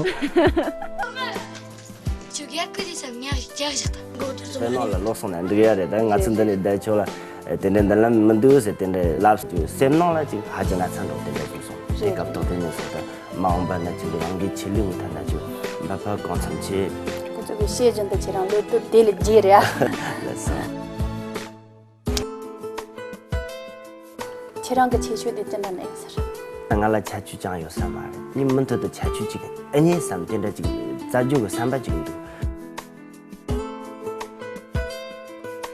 ཁྱོད་ཡར་ཀི་རེད་སམ་ཉག་ཅག་ཞིག་དང་། སེམས་ནང་ལ་ལོག་སོང་ན་འགྲིག་ཡ་རེད། ད་ང་ཚོ་འདི་ནས་བསྡད་ཆོག་ལ་དེ་འདྲའི་མདུན་ལམ་མི་འདུག་ཟེར་དེ་འདྲའི་ལབ་སོང་། སེམས་ནང་ལ་ཅིག་ཧ་ཅང་ང་ཚ་འགྲོ་དེ་འདྲ་བྱུང་སོང་། དེ་སྐབས་ཐོག་དེ་ནས་ཟེར་ད་མ་འོངས་པ་ན་ཅིག་རང་གི་ཆེད་ལས་ངོ་ཐད་ན་ཅིག་འབད་པ་གང་འཚམ་བྱེད། ཁོ་ཚོ་གི་བཤད་བཞིན་དུ་ཁྱེད་རང་ལོ་དུ་དེ་ལས་རྒྱས་རེད་ཨ། ལགས་སོ། ཁྱེད་རང་གི་ཁྱད་ཆོས་དེ་ཅི་འདྲ་ནས་ཡིན་ཟེར། ང་ལ་ཁྱད་ཆོས་ཅང་ཡོད་ས་མ་རེད། ངས་མུ་མཐུད་དུ་ཁྱད་ཆོས་ཅིག་ཨེ་རྙེད་བསམ་དེ་འདྲ་ཅིག་བཙལ་རྒྱུ་གི་བསམ་པ་ཅིག་འདུག་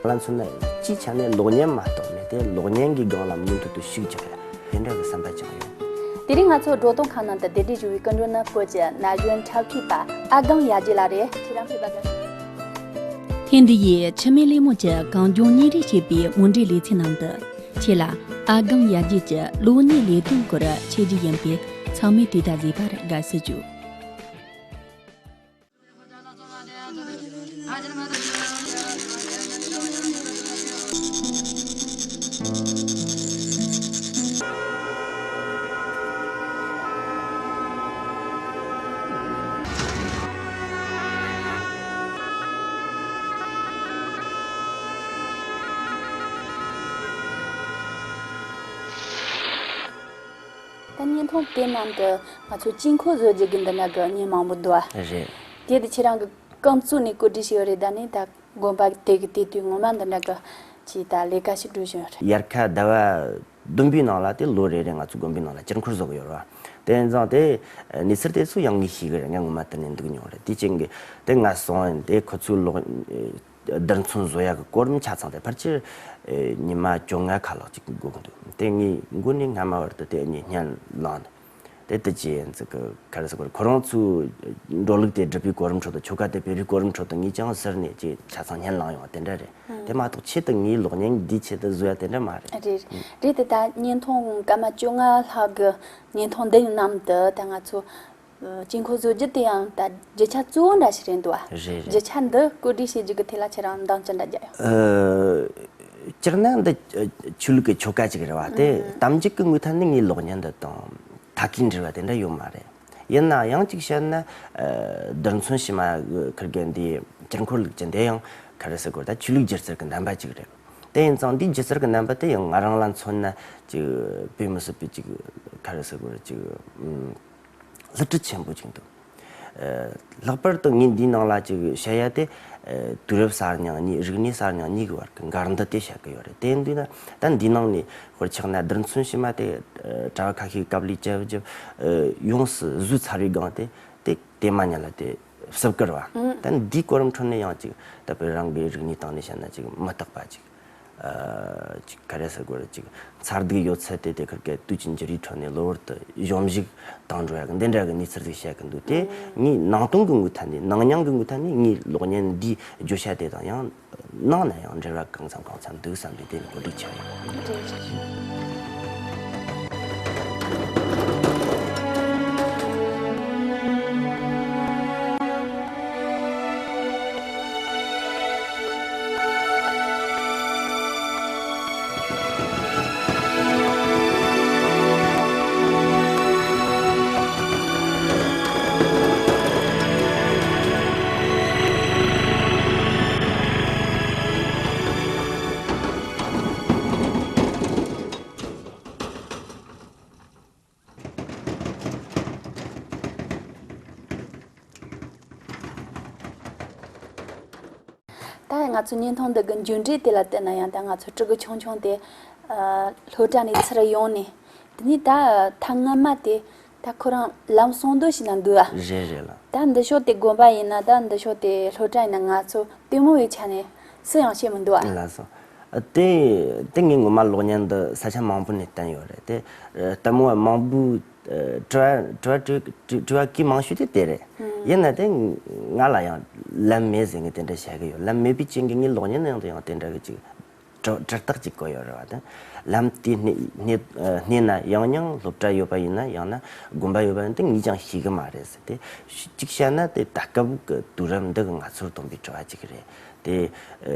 ང་ལ་མཚོན་ན་སྤྱིའི་ཆ་ནས་གློག་བརྙན་མ་གཏོགས་མེད་དེ། གློག་བརྙན་གྱི་སྒང་ལ་མུ་མཐུད་དུ་ཤུགས་རྒྱག་ཡ་དེ་འདྲ་གི་བསམ་པ་ཅང་ཡོད། དེ་རིང་ང་ཚོ་སྒྲོ་སྟོན་ཁང་ནང་དུ་གདན་འདྲེན་ཞུ་བའི་སྐུ་མགྲོན་ནི་བོད་ཀྱི་ན་གཞོན་འཁྲབ་ཁྲིད་པ་ཨ་སྒང་ཡ་རྒྱལ་ལགས་རེད། ཁྱེད་རང་ཕེབས་པ་དང་། ཐེངས་འདི་ཡི་འཆི་མེད་གླེང་མོལ་གྱི་གངས་ལྗོངས་བརྙན་རིས་ཞེས་པའི་ངོ་འདྲེན་ལེ་ཚན་ནང་དུ་ཁྱེད་ལ་ཨ་སྒང་ཡ་རྒྱལ་གྱི་གློག་བརྙན་ལས་དོན་སྐོར་འཆད་རྒྱུ་ཡིན་པས་ཚང་མས་དུས་ད་གཟིགས་པར་དགའ་བསུ་ཞུ། ད་བརྙན་ཐུང་དེ་ནང་དུ་ང་ཚོ་དཀྱིལ་འཁོར་བཟོ་རྒྱུ་གི་འདི་འདྲ་གི་བརྙན་མང་པོ་འདུག་ཨ། རེད། དེ་དུ་ཁྱེད་རང་གི་རྐང་བཙུགས་ནས་བཀོད་སྒྲིག་བྱས་ཡོད་རེད། ད་ནི་ད་དགོན་པ་དེ་གི་དེ་དུས་ངོ་མ་འདི་འདྲ་གི་ཅིག་ད་ལས་ཀ་ཞིག་སྒྲུབ་བཞིན་ཡོད་རེད། དབྱར་ཁ་ཟླ་བ་བདུན་པའི་ནང་ལ་དེ་ལོ་རེ་རེ་ང་ཚོ་དགོན་པའི་ནང་ལ་དཀྱིལ་འཁོར་བཟོ་གི་ཡོད་རེད་བ། དེ་ཡིན་ཙང་དེ་གནས་ཚུལ་དེ་ཚོ་ཡང་ངས་ཤེས་གི་རེད། ངས་ངོ་མ་དེ་ནས་འདུག་མྱོང་རེད། དེ་ཅན་གི་དེ་ང་སོང་ཡིན་དེ་ཁོ་ཚོའི་ལོག་རྡུལ་ཚོན་བཟོ་ཡག་གི་གོ་རིམ་ཆ་ཚང་དེ་ཕལ་ཆེར་ཨེ་ཉི་མ་བཅོ་ལྔ་ཁ་ལྷག་ཅིག་འགོར་གི་འདུག་དེ་ངས་འགོ་ནས་སྔ་མ་བར་དུ་དེ་ངས་བརྙན་བླངས་ནས་དེ་དུ་ཅི་ཡིན་ཟིག་གི་ག་རེ་ཟེར་དགོས་རེད། ཁོ་རང་ཚོའི་འགྲོ་ལུགས་དེ་སྒྲུབ་པའི་གོ་རིམ་ཁྲོད་དུ་ཆོ་ག་དེ་སྤེལ་བའི་གོ་རིམ་ཁྲོད་དུ་ངས་ཀྱང་ཟུར་ནས་ཅིག་ཆ་ཚང་བརྙན་བླངས་ཡོང་བ་དེ་འདྲ་རེད། དེ་མ་གཏོགས་ཆེད་དུ་ངས་གློག་བརྙན་འདིའི་ཆེད་དུ་བཟོ་ཡ་དེ་འདྲ་མ་རེད། རེད་རེད། དེ་ད་བརྙན་ཐུང་སྐར་མ་བཅོ་ལྔ་ལྷག་གི་བརྙན་ཐུང་འདི་ནང་དུ་ད་ང་ཚོ། དཀྱིལ་འཁོར་བཟོ་རྒྱུ་དེ་ཡང་ད་རྒྱུ་ཆ་གཙོ་བོ་འདྲ་ཞིག་རེད་འདུག་བ། རེད་རེད། རྒྱུ་ཆ་འདི་བཀོད་སྒྲིག་བྱེད་རྒྱུ་གི་ཐད་ལ་ཁྱེད་རང་འདང་ཅི་འདྲ་རྒྱག་ཡོད། ཨ། སྤྱིར་ན་འདི་ཆོས་ལུགས་ཀྱི་ཆོ་ག་ཅིག་རེད་བ། དེ་དམ་འཇུག་གི་ངོས་ཐད་ནས་ངའི་གློག་བརྙན་འདི་དང་ཐད་ཀའི་འབྲེལ་བ་དེ་འདྲ་ཡོད་མ་རེད། ཡིན་ན་ཡང་ཅིག་བཤད་ན། རྡུལ་ཚོན་ཕྱི་མ་ཁིར་གི་འདི་དཀྱིལ་འཁོར་བླུགས་ཀྱི་འདི་ཡང་ག་རེ་ཟེར་དགོས་རེད། ད་ཆོས་ལུགས་སྒྱུ་རྩལ་གྱི་རྣམ་པ་ཅིག་རེད། དེ་ཡིན་ཙང་འདིའི་སྒྱུ་རྩལ་གྱི་རྣམ་པ་དེ་ཡང་ང་རང་ལ་མཚོན་ན་ཅིག་དཔེ་མི་སྲིད་པའི་ཅིག་ག་རེ་ཟེར་དགོས་རེད། ཅིག་ཨུམ། བསླུ་བྲིད་ཆེན་པོ་ཅིག་འདུག་ལྷག་པར་དུ་ངས་འདིའི་ནང་ལ་ཅིག་བཤད་ཡ་དེ། དུས་རབས་གསར་རྙིང་གཉིས། རིག་གནས་གསར་རྙིང་གཉིས་ཀྱི་བར་གྱི་འགལ་ཟླ་དེ་བཤད་གི་ཡོད་རེད། དེ་ཡིན་དུས་ན་ད་འདིའི་ནང་ནས་དཔེར་ཆ་བཞག་ན་རྡུལ་ཚོན་ཕྱི་མ་དེ་གྲྭ་བ་ཁ་ཤས་ཀྱིས་ཀབ་ལི་བཅུ་བཅུ་ཡོངས་སུ་བཟོས་ཚར་བའི་སྒང་དེ། དེ་དེ་མ་ཉལ་ལ་དེ་བསུབ་བཀར་བ། ད་འདིའི་གོ་རིམ་ཁྲོད་ནས་ཡང་ཅིག་ད་དཔེར་རང་གི་རིག་གནས་སྟེང་ནས་བཤད་ན་ཅིག་མི་རྟག་པ་ཅིག་ཅིག་ག་རེ་ཟེར་དགོས་རེད། ཅིག་མཚར་སྡུག་ཡོད་ཚད་དེ་དེ་ཁུར་གི་དུས་ཀྱི་འགྱུར་བའི་ཁྲོད་ནས་གློ་བུར་དུ་གཞོམ་གཞིག་བཏང་འགྲོ་ཡག་གི་འདི་འདྲ་གི་གནས་ཚུལ་ཟིག་བཤད་གི་འདུག་དེ་ངའི་ནང་དོན་གི་ངོས་ཐད་ནས། ནང་མྱང་གི་ངོས་ཐད་ནས་ངའི་གློག་བརྙན་འདིའི་བརྗོད་བྱ་དེ་དང་ཡང་ནང་ན་ཡང་འབྲེལ་བ་གང་འཚམ་གང་འཚམ་འདུག་བསམ་པའི་དེ་ནས་གོ་སྒྲིག་བྱས་ཡོད། ད་ང་ཚོ་བརྙན་ཐུང་འདི་གི་མཇུག་འབྲས་དེ་ལ་བལྟས་ན་ཡང་ད་ང་ཚོ་ཕྲུ་གུ་ཆུང་ཆུང་དེ་ཨ་སློབ་གྲྭ་ནས་ཚུར་ཡོང་ནས། དེ་ནས་ད་ཐེངས་སྔ་མ་དེ་ད་ཁོ་རང་ལམ་སང་སྡོད་བྱས་ན་འདུག་ཨ། རེད་རེད་ལགས། ད་འདི་ཕྱོགས་དེ་དགོན་པ་ཡིན་ན། ད་འདི་ཕྱོགས་དེ་སློབ་གྲྭ་ཡིན་ན། ང་ཚོ་ལྟད་མོ་བའི་ཆ་ནས་སུ་ཡང་ཤེས་མི་འདུག་ཨ། ལགས་སོ། ཨ། དེ་དེ་ངས་ངོ་མ་གློག་བརྙན་འདི་ས་ཆ་མང་པོ་ནས་བསྟན་ཡོད་རེད་དེ། ལྟད་མོ་བ་མང་པོས་དྲི་བ་དྲི་བ་དྲི་དྲི་དྲི་བ་གལ་མང་ཤོས་དེ་དེ་རེད། ཡིན་ན་དེ་ང་ལ་ཡང་ལན་མེད་ཟེར་ངས་དེ་འདྲ་བཤད་གི་ཡོད། ལན་མེད་པའི་རྐྱེན་གྱིས་ངས་གློག་བརྙན་ནང་དུ་ཡང་དེ་འདྲ་གི་ཅིག་དྲི་དྲི་རྟགས་ཅིག་བཀོད་ཡོད་རེད་བ། དེ་ལམ་དེ་སྣེ་སྣེ་སྣེ་ན་ཡང་ཡང་སློབ་གྲྭ་ཡོད་པ་ཡིན་ན། ཡང་ན་དགོན་པ་ཡོད་པ་ཡིན་ན། དེ་ངས་ཀྱང་ཤེས་གི་མ་རེད་ཟེར། དེ་གཅིག་བཤད་ན་དེ་ད་སྐབས་ཀྱི་དུས་རབས་འདི་གི་ང་ཚོར་བཏོན་པའི་དྲི་བ་ཅིག་རེད། དེ་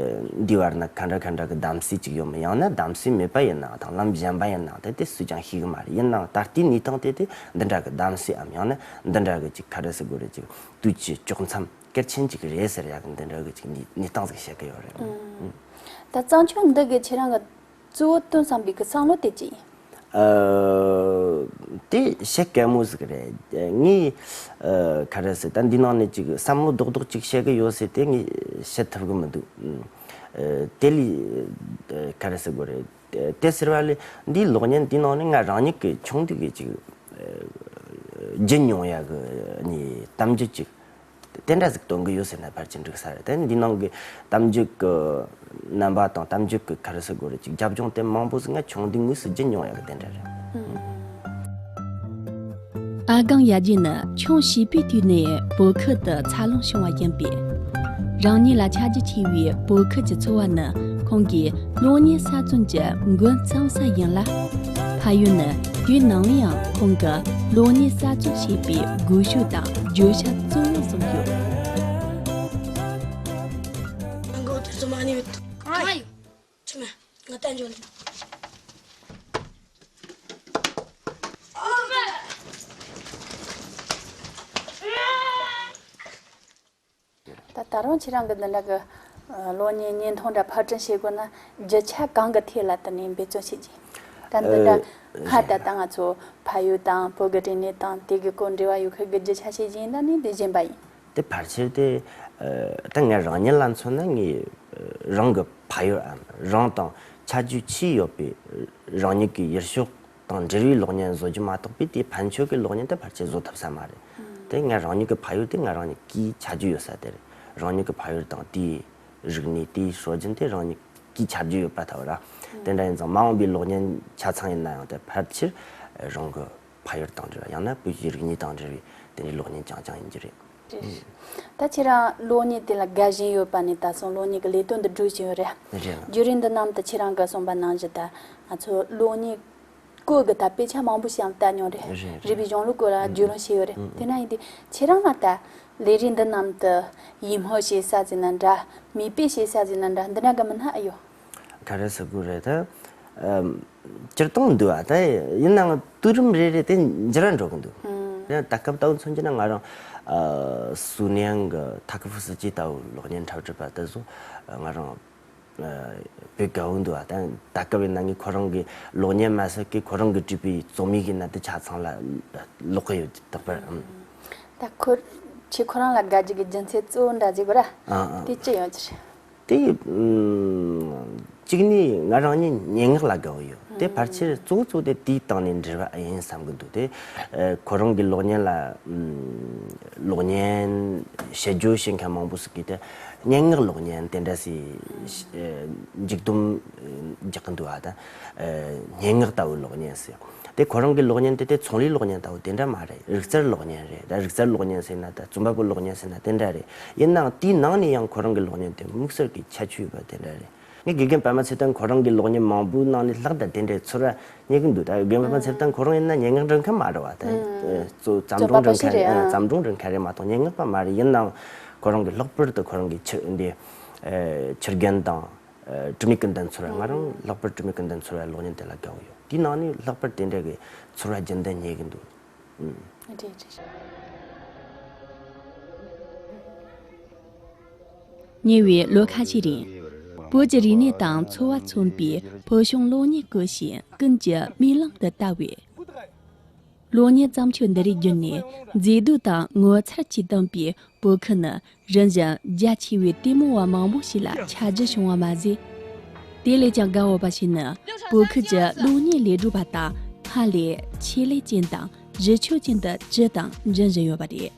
འདི་བར་ན་ག་འདྲ་ག་འདྲ་གི་གདམ་གསེས་ཅིག་ཡོད་མེད། ཡང་ན་གདམ་གསེས་མེད་པ་ཡིན་ནའང་དང་ལམ་གཞན་པ་ཡིན་ནའང་དེ་དེ་སུས་ཀྱང་ཤེས་གི་མ་རེད། ཡིན་ནའང་ད་ལྟའི་གནས་སྟངས་དེ་དེ་འདི་འདྲ་གི་གདམ་གསེས་འམ། ཡང་ན་འདི་འདྲ་གི་ཅིག་ག་རེ་ཟེར་དགོས་རེད། ཅིག་དུས་ཀྱི་དཀྱོག་མཚམས་གལ་ཆེན་ཅིག་རེད་ཟེར་ཡག་གི་འདི་འདྲ་གི་ཅིག་གནས་གནས་སྟངས་ཟིག་བཤད་གི་ཡོད་རེད། ཨུམ། ད་བརྩམས་ཆོས་འདི་གི་ཁྱེད་རང་གི་གཙོ་བོ་བཏོན་བསམ་པའི་གི་བསམ་བློ་དེ་ཅི་ཡིན། ཨ། དེ་བཤད་དཀའ་མོ་ཟིག་རེད། ངས་ཨ་ག་རེ་ཟེར། ད་འདི་ནང་ནས་ཅིག་བསམ་བློ་རྡོག་རྡོག་ཅིག་བཤད་གི་ཡོད་ཟེར་དེ་ངས་བཤད་ཐུབ་གི་མི་འདུག་ཨ། དེ་ལས་ཨ་ག་རེ་ཟེར་དགོས་རེད། དེ་ཟེར་བ་ལས་འདིའི་གློག་བརྙན་འདིའི་ནང་ནས་ང་རང་ཉིད་ཀྱི་ཆུང་དུས་ཀྱི་ཅིག་ཨ་བརྒྱུད་མྱོང་ཡག་གི་ནི་གཏམ་རྒྱུད་ཅིག་དེ་འདྲ་ཟིག་སྟོན་གི་ཡོད་ཟེར་ན་ཕལ་ཆེར་འགྲིག་ས་རེད། དེ་འདི་ནང་གི་གཏམ་རྒྱུད་ཀྱི་རྣམ་པ་དང་། གཏམ་རྒྱུད་ཀྱི་ག་རེ་ཟེར་དགོས་རེད། ཅིག་རྒྱབ་ལྗོངས་དེ་མང་པོ་ཟིག་ང་ཆུང་དུས་དངོས་སུ་བརྒྱུད་མྱོང་ཡག་གི་དེ་འདྲ་རེད། ཨ་སྒང་ཡ་རྒྱལ་ནི་ཆུང་བྱིས་པའི་དུས་ནས་བོད་ཁུལ་དུ་འཚར་ལོངས་བྱུང་བ་ཡིན་པས། རང་ཉིད་ལ་ཁྱད་ཆོས་ཆེ་བའི་བོད་ཁུལ་གྱི་འཚོ་བ་ནི་ཁོང་གི་གློག་བརྙན་གསར་རྩོམ་གྱི་མགོ་རྩོམ་ས་ཡིན་ལ། ཕ་ཡུལ་ནི་དུས་ནམ་ཡང་ཁོང་གི་གློག་བརྙན་གསར་རྩོམ་བྱེད་པའི་སྒུལ་ཤུགས་དང་བརྗོད་བྱ་གཙོ་བོར་བཟུང་ཡོད། ང་མགོ་དེ་ཚོ་མ་ཉོས། ཨ་ཡོ། ཆི་མེད། ང་ལྟ་འཇོག་འདི། ད་ད་རུང་ཁྱེད་རང་གི་འདི་འདྲ་གི་ཨ་གློག་བརྙན་བརྙན་ཐུང་འདྲ་ཕབ་སྒྲིག་བྱེད་དགོས་ན་རྒྱུ་ཆ་གང་གི་ཐད་ལ་དེ་ནས་འབད་བརྩོན་བྱེད་ཀྱི། ད་འདི་འདྲ་ཨ་སྔར་ད་ལྟ་ང་ཚོ་ཕ་ཡུལ་དང་བོད་ཀྱི་རིག་གནས་དང་དེ་གི་སྐོར་འབྲེལ་བ་ཡོད་མཁན་གྱི་རྒྱུ་ཆ་ཞིག་ཡིན་ན་ནི་འདི་གཞན་པ་ཡིན། དེ་ཕལ་ཆེར་དེ་ཨ་ད་ངས་རང་ཉིད་ལ་མཚོན་ན། ངས་རང་གི་ཕ་ཡུལ་འམ་རང་དང་ཁྱད་ཆོས་ཆེས་ཡོད་པའི་རང་ཉིད་ཀྱི་ཡུལ་ཕྱོགས་དང་འབྲེལ་བའི་གློག་བརྙན་བཟོ་རྒྱུ་མ་གཏོགས་པའི་དེ་ཕན་ཆོད་ཀྱི་གློག་བརྙན་དེ་ཕལ་ཆེར་བཟོ་ཐུབ་ས་མ་རེད། དེ་ངས་རང་ཉིད་ཀྱི་ཕ་ཡུལ་དེ་ང་རང་ཉིད་ཀྱིས་ཆ་རྒྱུས་ཡོད་ས་དེ་རེད། རང་ཉིད་ཀྱི་ཕ་ཡུལ་དང་དེའི་རིག་གནས། དེའི་སྲོལ་རྒྱུན་དེ་རང་ཉིད་ཀྱིས་ཆ་རྒྱུས་ཡོད་པ་ཐལ་བ་ར། དེ་འདྲ་ཡིན་ཙང་མ་འོངས་པའི་གློག་བརྙན་ཆ་ཚང་ཡིན་ན་ཡང་དེ་ཕལ་ཆེར་རང་གི་ཕ་ཡུལ་དང་འབྲེལ་བ། ཡང་ན་བོད་ཀྱི་རིག་གནས་དང་འབྲེལ་བའི་དེ་འདྲའི་གློག་བརྙན་རྐྱང་རྐྱང་ཡིན་རྒྱུ་རེད། རེད། ད་ཁྱེད་རང་གློག་བརྙན་དེ་ལ་དགའ་ཞེན་ཡོད་པ་ནས་ད་སོང་གློག་བརྙན་གྱི་ལས་དོན་འདི་སྒྲུབ་བཞིན་ཡོད་རེད། རེད་ལགས། བརྒྱུད་རིམ་འདི་ནང་དུ་ཁྱེད་རང་གིས་གསུངས་པ་ནང་བཞིན་ད་ང་ཚོ་གློག་བརྙན་སྐོར་གྱི་ད་དཔེ་ཆ་མང་པོ་ཞིག་ཡང་བལྟས་མྱོང་རེད། རེད་རེད། རིག་པའི་གཞུང་ལུགས་སྐོར་ལ་ཨུ་རྒྱུས་ལོན་བྱས་ཡོད་རེད། ཨུ་དེ་ན་ཡིན་དུས་ཁྱེད་རང་ལ་ད་ལས་རིགས་འདི་ནང་དུ་ཡིད་སྨོན་བྱེད་ས་ཟིག་ན་འདྲ། མིག་དཔེ་བྱེད་ས་ཟིག་ན་འདྲ། འདི་འདྲ་གི་མི་སྣ་ཨེ་ཡོད། ག་རེ་ཟེར་དགོས་རེད་ད། ཨམ། སྤྱིར་བཏང་འདུག་ཨ། ད་ཡིན་ནའང་དུས་རིམ་རེ་རེ་དེ་འགྱུར་ར་འགྲོ་གི་འདུག་ཨུམ། ཡང་ད་སྐབས་ད་བར་མཚོན་གྱི་ན་ང་རང་ཨ་སུའུ་ནན་གྱི་ཐ་ཁི་ཧྥུ་སི་ཅི་ལྟ་བུ་གློག་བརྙན་འཁྲབ་ཁྲིད་པ་དེ་ཚོ་ང་རང་ཨ་དཔེ་དགའ་བོ་འདུག་ཨ། ད་ད་སྐབས་ཡིན་ན་ངས་ཁོ་རང་གི་གློག་བརྙན་མ་ཟད་ཀྱི་ཁོ་རང་གིས་བྲིས་པའི་རྩོམ་ཡིག་ཡིན་ན་དེ་ཆ་ཚང་ལ་ཀློག་གི་ཡོད། རྟག་པར། ཨུམ། ད་ཁོ་ ཁྱེད་ཁོ་རང་ལ་དགའ་རྒྱུ་གི་རྒྱུ་མཚན་གཙོ་བོ་འདྲ་ཟིག་ར། ཨ་ཨ། དེ་ཅི་ཡོད་ཀྱི་རེད། དེ་ཨམ། གཅིག་ནས་ང་རང་ཉིད་སྙན་ངག་ལ་དགའ་བོ་ཡོད། དེ་ཕལ་ཆེར་གཙོ་བོ་གཙོ་བོ་དེ་དེའི་སྟེང་ནས་འབྲེལ་བ་ཡིན་བསམ་གི་འདུག་དེ་ཨ། ཁོ་རང་གི་གློག་བརྙན་ལ་ཨམ། གློག་བརྙན་ཞེ་ཅིག་བྱེད་མཁན་མང་པོ་ཟིག་གིས་དེ་སྙན་ངག་གློག་བརྙན་དེ་འདྲ་ཟིག་ཨ། མཇུག་སྡོམ་རྒྱག་གི་འདུག་ཨ། ད་ཨ། སྙན་ངག་ལྟ་བུའི་གློག་བརྙན་ཟེར། དེ་ཁོ་རང་གི་གློག་བརྙན་དེ་དེ་ཚོང་ལས་གློག་བརྙན་ལྟ་བུ་དེ་འདྲ་མ་རེད། རིག་རྩལ་གློག་བརྙན་རེད། ད་རིག་རྩལ་གློག་བརྙན་ཟེར་ན། ད་རྩོམ་པ་པོའི་གློག་བརྙན་ཟེར་ན་དེ་འདྲ་རེད། ཡིན་ནའང་དེའི་ནང་ནས་ཡང་ཁོ་རང་གི་གློག་བརྙན་དེ་དམིགས་བསལ་གྱི་ཁྱད་ཆོས་ཡོད་པ་དེ་འདྲ་རེད། ངས་དགེ་རྒན་པད་མ་ཚེ་བརྟན་ཁོ་རང་གི་གློག་བརྙན་མང་པོའི་ནང་ནས་ལྷག་ད་དེ་འདྲའི་ཚོར་བ་རྙེད་ཀྱི་འདུག་ད་དགེ་རྒན་པད་མ་ཚེ་བརྟན་ཁོ་རང་ཡིན་ན་སྙན་ངག་འབྲི་མཁན་མ་རེད་བ། ད་ཨ། གཙོ་བཙན་བྱོལ་བོད་པ་ཞིག་རེད། ཨ། བཙན་བྱོལ་བོད་པ་རེད་མ་གཏོགས་སྙན་ངག་པ་མ་རེད། ཡིན་ནའང་ཁོ་རང་གི་ལྷག་པར་དུ་ཁོ་རང་གི་ཆི་འདི་ཨ། ཕྱིར་རྒན་དང་། ཨ། དྲི་མེད་ཀུན་ལྡན་ཚོར་བ། ང་རང་ལྷག་པར་དྲི་མེད་ཀུན་ལྡན་ཚོར་བའི་གློག་བརྙན་དེ་ལ་དགའ་བོ་ཡོད། དེའི་ནང་ནས་ལྷག་པར་དེ་འདྲ་གི་ཚོར་བ་རྒྱུན་ལྡན་རྙེད་ཀྱི་འདུག་ཨུམ། རེད་རེད། ཉེ་བའི་ལོ་ཁ་ཤས་རིང་། བོད་ཀྱི་རིག་གནས་དང་འཚོ་བ་མཚོན་པའི་བོད་གཞུང་གློག་བརྙན་སྐོར་ཞིག་ཀུན་གྱི་མིག་ལམ་དུ་ལྟ་བས། གློག་བརྙན་བརྩམས་ཆོས་འདི་རིགས་བརྒྱུད་ནས་མཛེས་སྡུག་དང་ངོ་མཚར་གྱིས་ལྡན་པའི་བོད་ཁུལ་ནི་རིམ་བཞིན་རྒྱ་ཆེ་བའི་ལྟད་མོ་བ་མང་པོ་ཞིག་ལ་ཆ་རྒྱུས་བྱུང་བ་མ་ཟད། དེ་ལས་ཀྱང་དགའ་འོས་པ་ཞིག་ནི་བོད་ཁུལ་གྱི་གློག་བརྙན་ལས་སྒྲུབ་པ་དག་སྔར་ལས་ཆེད་ལས་ཅན་དང་གཞི་ཁྱོན་ཅན་དུ་གྲུབ་དང་འབྱུང་བཞིན་ཡོད་པ་རེད།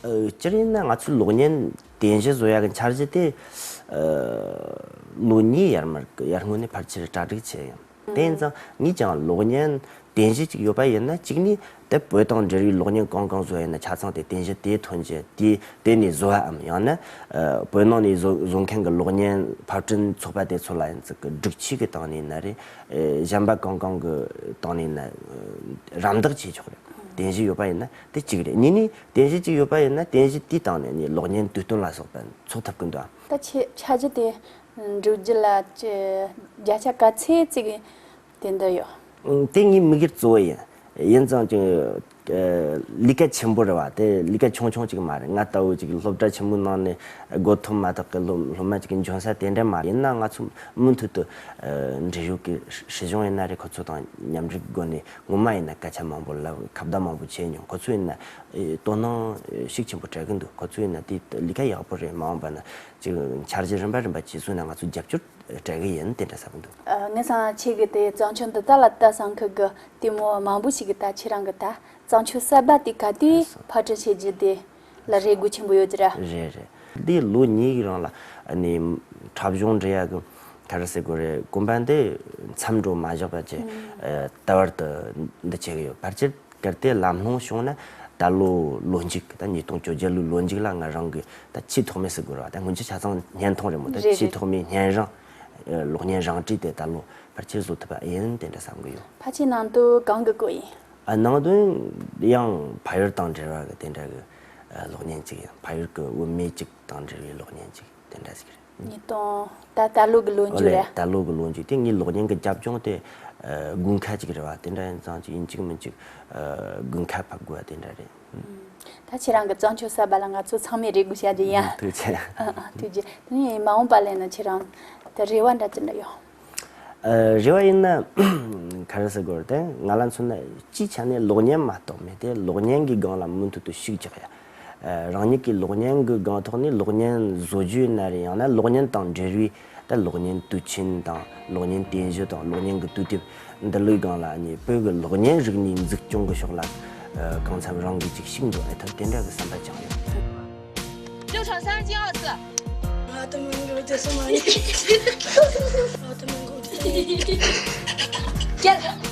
ཨ། སྤྱིར་ཡིན་ན་ང་ཚོའི་གློག་བརྙན་རྟེན་གཞི་བཟོ་ཡག་གི་འཆར་གཞི་དེ། ཨ། ལོ་གཉིས་ཡར་མར་གི་ཡར་སྔོན་ནས་ཕལ་ཆེར་གྲ་སྒྲིག་བྱས་ཡོད། དེ་ཡིན་ཙང་ངས་ཀྱང་གློག་བརྙན་རྟེན་གཞི་གཅིག་ཡོད་པ་ཡིན་ན། གཅིག་ནས་དེ་བོད་དང་འབྲེལ་བའི་གློག་བརྙན་གང་གང་བཟོ་ཡ་ཡིན་ན་ཆ་ཚང་དེ་རྟེན་གཞི་དེ་ཐོན་རྒྱུ། དེ་དེ་ནས་བཟོ་བའམ། ཡང་ན་ཨ། བོད་ནང་ནས་བཟོ་བཟོ་མཁན་གྱི་གློག་བརྙན་ཕབ་སྐྲུན་ཚོགས་པ་དེ་ཚོ་ལ་ཡང་ཅིག་གི་སྒྲིག་ཆས་ཀྱི་སྟེང་ནས་ཡིན་ན་རེད། ཨ། གཞན་པ་གང་གང་གི་སྟེང་ནས་ཡིན་ན་རམ་འདེགས་བྱེད་ཆོག་རེད། རྟེན་གཞི་ཡོད་པ་ཡིན་ན་དེ་གཅིག་རེད། གཉིས་ནས་རྟེན་གཞི་གཅིག་ཡོད་པ་ཡིན་ན་རྟེན་གཞི་དེའི་སྟེང་ནས་ནི་གློག་བརྙན་དུས་སྟོན་ལ་སོགས་པ་འཚོགས་ཐུབ་ཀྱི་འདུག་ད་ཆེ་འཆར་གཞི་དེ་འགྲུབ་རྒྱུ་ལ་ཅི་བརྒྱ་ཆ་ག་ཚོད་ཅིག་དེ་འདྲ་ཡོད། ཨང་། དེ་ངའི་དམིགས་ཡུལ་གཙོ་བོ་ཡིན། ཡིན་ཙང་ཅིག་ཨ། ལས་ཀ་ཆེན་པོ་རེད་བ། དེ་ལས་ཀ་ཆུང་ཆུང་ཅིག་མ་རེད། ང་ལྟ་བུ་ཅིག་སློབ་གྲྭ་ཆེན་མོའི་ནང་ནས་འགོ་ཐོན་མ་ཐག་གི་སློབ་སློབ་མ་ཅིག་གི་འཇོན་ས་དེ་འདྲ་མ་རེད། ཡིན་ན་ང་ཚོ་མུ་མཐུད་དུ་ཨ། འབྲེལ་ཡོད་ཀྱི་སྲིད་གཞུང་ཡིན་ན་རེད། ཁོ་ཚོ་དང་མཉམ་འབྲེལ་སྒོ་ནས་སྔོན་མ་ཡིན་ན་སྐད་ཆ་མང་པོ་ལབ། ཁ་བརྡ་མང་པོ་བྱས་མྱོང་། ཁོ་ཚོ་ཡིན་ན་ཨ། དོ་སྣང་ཤུགས་ཆེན་པོ་སྤྲད་ཀྱི་འདུག་ཁོ་ཚོ་ཡིན་ན་དེ་ལས་ཀ་ཡག་པོ་རེད། མ་འོངས་པ་ན་ཅིག་འཆར་གཞི་རིམ་པ་རིམ་པ་བྱེད་ཚུལ་ན་ང་ཚོ་རྒྱབ་སྐྱོར་སྤྲད་གི་ཡིན། དེ་འདྲ་ཟེར་གི་འདུག་ཨ། ངས་བསམ་ན་ཁྱེད་ཀྱིས་དེ་བཙན་བྱོལ་འདི་དག་ལ་ལྟ་བསམ་མཁན་གྱི་ལྟད་མོ་བ་མང་པོ་ཞིག་གིས་ད་ཁྱེད་རང་གི་ད་བཙན་བྱོལ་གསར་པ་དེ་ག་དུས་ཕབ་སྐྲུན་བྱེད་རྒྱུ་དེ་ལ་རེ་སྒུག་ཆེན་པོ་ཡོད་ཀྱི་ར། རེད་རེད། འདི་ལོ་གཉིས་ཀྱི་རིང་ལ་ཨ་ནི་འཁྲབ་གཞུང་འབྲི་ཡག་གི་ག་རེ་ཟེར་དགོས་རེད། གོམ་པ་འདི་མཚམས་འགྲོ་མ་བཞག་པ་བྱས། ཨ། ད་བར་དུ་འདི་བྱེད་གི་ཡོད། ཕལ་ཆེར་གལ་ཏེ་ལམ་ལྷོང་བྱུང་ན་ད་ལོ་ལོ་མཇུག་ད་ཉིས་སྟོང་བཅོ་བརྒྱད་ལོའི་ལོ་མཇུག་ལ་ང་རང་གི་ད་ཆེས་ཐོག་མའི་ཟེར་དགོས་རེད་བ། ད་སྔོན་ཆད་ཆ་ཚང་བརྙན་ཐུང་རེད་མོ། ད་རེད་ཆེས་རེད། ཐོག་མའི་སྙན་རང་། ཨ། གློག་བརྙན་རང་བྲིས་དེ་ད་ལོ་ཕལ་ཆེར་བཟོ་ཐུབ་པ་ཡིན་དེ་འདྲ་བསམ་གི་ཡོད། ཕལ་ཆེར་ནང་དོན་གང་གི་སྐོར་ཡིན། ཨ། ནང་དོན་ཡང་ཕ་ཡུལ་དང་འབྲེལ་བ་གི་དེ་འདྲ་གི་ཨ། གློག་བརྙན་ཅིག་ཡིན། ཕ་ཡུལ་གི་བུད་མེད་ཅིག་དང་འབྲེལ་བའི་གློག་བརྙན་ཅིག་དེ་འདྲ་ཞིག་རེད། ཉིས་སྟོང་། ད་ད་ལོ་གི་ལོ་མཇུག་རེད། ད་ལོ་གི་ལོ་མཇུག་དེ་ངའི་གློག་བརྙན་གི་རྒྱབ་ལྗོངས་དེ་ཨ། དགུན་ཁ་ཅིག་རེད་བ། དེ་འདྲ་ཡིན་ཙང་ཅིག་ཡིན་གཅིག་མིན་གཅིག་ཨ། དགུན་ཁ་ཕབ་དགོས་པ་དེ་འདྲ་རེད། ཨུམ། ད་ཁྱེད་རང་གི་བཙན་བྱོལ་གསར་པ་ལ་ང་ཚོ་ཚང་མས་རེ་སྒུག་བྱ་རྒྱུ་ཡིན། ཐུགས་རྗེ་ཆེ། ཨ་ཨ། ཐུགས་རྗེ། དེ་ནས་མ་འོངས་པ་ལ་ཡིན་ན་ཁྱེད་རང་ད་རེ་བ་འདྲ་ཅི་འདྲ་ཡོད། ཨ། རེ་བ་ཡིན་ན་ག་རེ་ཟེར་དགོས་རེད། དེ་ང་ལ་མཚོན་ན་སྤྱིའི་ཆ་ནས་གློག་བརྙན་མ་གཏོགས་མེད་དེ། གློག་བརྙན་གྱི་སྒང་ལ་མུ་མཐུད་དུ་ཤུགས་རྒྱག་ཡ། ཨ། རང་ཉིད་ཀྱི་གློག་བརྙན་གྱི་སྒང་ཐོག་ནས་གློག་བརྙན་བཟོ་རྒྱུ་ཡིན་ན་རེད། ཡང་ན་གློག་བརྙན་དང་འབྲེལ་བའི་ད་གློག་བརྙན་དུས་ཆེན་དང་གློག་བརྙན་རྟེན་གཞི་དང་གློག་བརྙན་གྱི་དུས་དེབ་འདི་ལོའི་སྒང་ལ་ནི་བོད་ཀྱི་གློག་བརྙན་རིག་གནས་འཛུགས་སྐྱོང་གི་ཕྱོགས་ལ་ཨ། གང་འཚམ་རང་གིས་ཅིག་ཤུགས་འདོན་ཨེ་ཐུབ་དེ་འདྲ་གི་བསམ་པ་བཅངས་ཡོད། 六场三十进二次。我的门口这是吗？我的门口这是。